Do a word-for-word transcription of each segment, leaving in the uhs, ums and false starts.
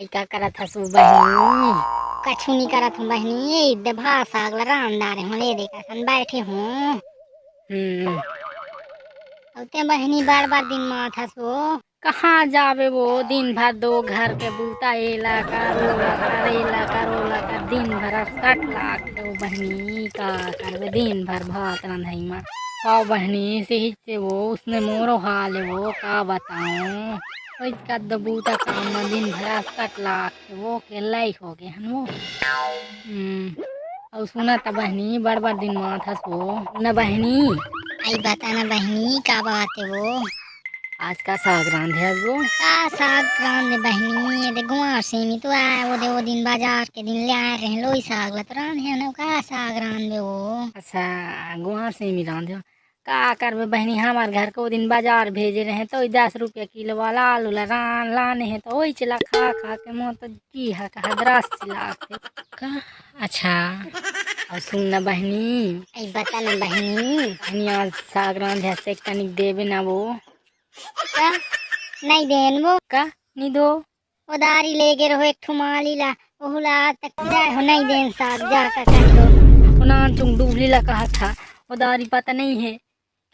का करत हस वो बहिनी? कछु नहीं करत हूँ बहिनी, ये दे भात साग ला रांध डारे हूँ, ले दे कसन बैठे हूँ। हम्म। अउ ते बहिनी बार बार दिन मात हस वो। कहाँ जाबे वो, दिन भर दो घर के बूता, एला कर, ओला कर, एला कर, ओला कर, दिन भर असकट लागथे वो बहिनी, का करबे दिन भर भात रंधई मा। का बहिनी, सही से वो, उसने मोरो हाल है वो, का बताऊं। वही का दो बूता काम मा दिन भर असकट लागथे वो, के लाइक हो गए हन वो। हम्म। अउ सुना त बहिनी, बड़ बड़ दिन मात हस वो। न बहिनी। आई बता न बहिनी, का बात है वो? आज का साग रांधे हस वो? का साग रांधे बहिनी, ये दे गुआर सेमी तो आए, वो दे वो दिन बाजार के दिन ले आए रहे, लोई साग ला तो रांधे हन, का साग रांधे वो? अच्छा, गुआर सेमी रांधे हो। का करबे बहिनी, हमर घर के वो दिन बाजार भेजे रहे, तो दस रुपया किलो वाला आलू ला रान लाने हे, तो वही चला खा खा के मोर तो जी हा कहा द्रास चिल्लाथे। का? अच्छा। अउ सुन न बहिनी। आई बता न बहिनी। बहिनी, आज साग रांधे हस ते कनिक देबे ना वो। का? नहीं देन वो। का? नहीं दो। ओदारी ले गे रहो एक ठो माली ला, ओहू ला आज तक किराए हो नहीं देन साग, जा का कर दो। ओ नान चुंग डुबली ला कहा था, ओदारी पता नहीं है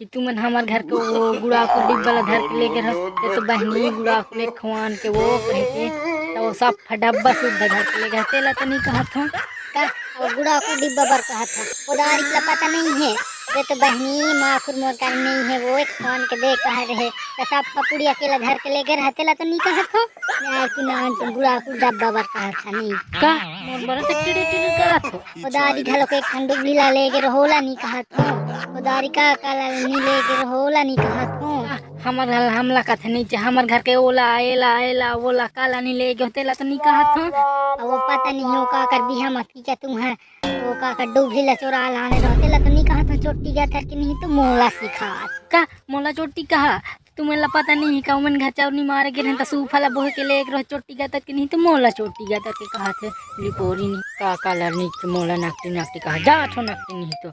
कि तुमन हमर घर के वो गुड़ाखू डिब्बा ला धर के ले गे रहो, ये तो बहिनी गुड़ाखू ले खवान के वो कह के, तो वो सब डब्बा सुद्धा धर के ले गे, तेला तो नहीं कहत हो। का? वो गुड़ाखू डिब्बा बर कहत हो, ओदारी ला पता नहीं है, ये तो बहिनी माखुर मोर कर नहीं है, वो एक खवान के दे कह रहे, तो सब फपुड़िया के ला धर के ले गे रहे, तेला तो नहीं कहत हो। यार कि नान तुम गुड़ाखू डब्बा बर कहत हो नहीं। का? मोर बड़ा से टिड़ी टिड़ी करत हो। ओदारी घलो के एक ठन डुबली ला ले गे रहो, ओला नहीं कहत हो। ओदारी का काला नहीं ले गे रहो, ओला नहीं कहत हो। हमर घर हमला कथे नहीं चे, हमर घर के ओला, एला, एला, ओला काला नहीं ले गे हो, तेला तो नहीं कहत हो। अब वो पता नहीं हो का कर बिहा मत की क्या तुम्हार, वो का कर डुबली ला चोरा लाने रहो, तेला तो नहीं कहत हो, चोटी गया धर के नहीं तो मोला सिखात। का? मोला चोटी कहा? तुमन ला पता नहीं का, उमन घर चाउर नहीं मारे गे रहे, त सूफा ला बोहे के ले एक रोज चोटी गया धर के नहीं तो मोला चोटी गया धर के कहा थे। लिपोरी नहीं का, काला नहीं के मोला नाकटी नाकटी कहा, जा ठो नाकटी नहीं तो।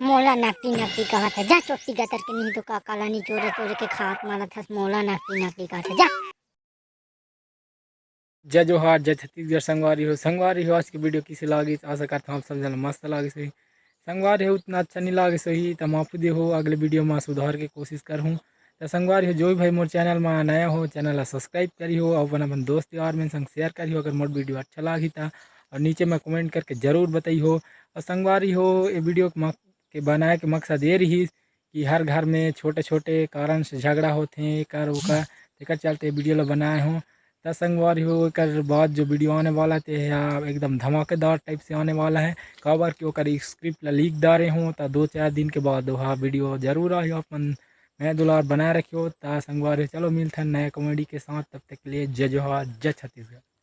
मोला नाकटी नाकटी कहा था, जा चोटी गया धर के नहीं तो का, काला नहीं चोरे चोरे के खात मारा था, मोला नाकटी नाकटी कहा था, जा। जय जोहार, जय छत्तीसगढ़। संगवारी हो, संगवारी हो, आज के वीडियो किसे लागिस? आशा करता हूँ आप सब जन मस्त लागिस होही। संगवारी हो, उतना अच्छा नहीं लागिस होही त माफी दे हो, अगले वीडियो में सुधार के कोशिश करहूँ। त संगवारी हो, जो भी भाई मोर चैनल में नया हो, चैनल ला सब्सक्राइब करी हो, अपन अपन दोस्त यार मन संग शेयर करी हो, अगर मोर वीडियो अच्छा लागी त, और नीचे में कमेंट करके जरूर बताई हो। और संगवारी हो, ये वीडियो के मक-, के बनाए के मकसद ये रही कि हर घर में छोटे-छोटे कारण से झगड़ा होथे, एकर ओकर, तेकर चलते वीडियो ला बनाए हों। त संगवारी हो, एकर बाद जो वीडियो आने वाला हे, ते हा एकदम धमाकेदार टाइप से आने वाला है, काबर कि ओकर स्क्रिप्ट ला लिख डारे हों, त दो चार दिन के बाद ओहा वीडियो जरूर आही। अपन मया दुलार बनाए रखियो। त संगवारी हो, चलो मिलथन नया कॉमेडी के साथ, तब तक के लिए जय जोहार, जय छत्तीसगढ़।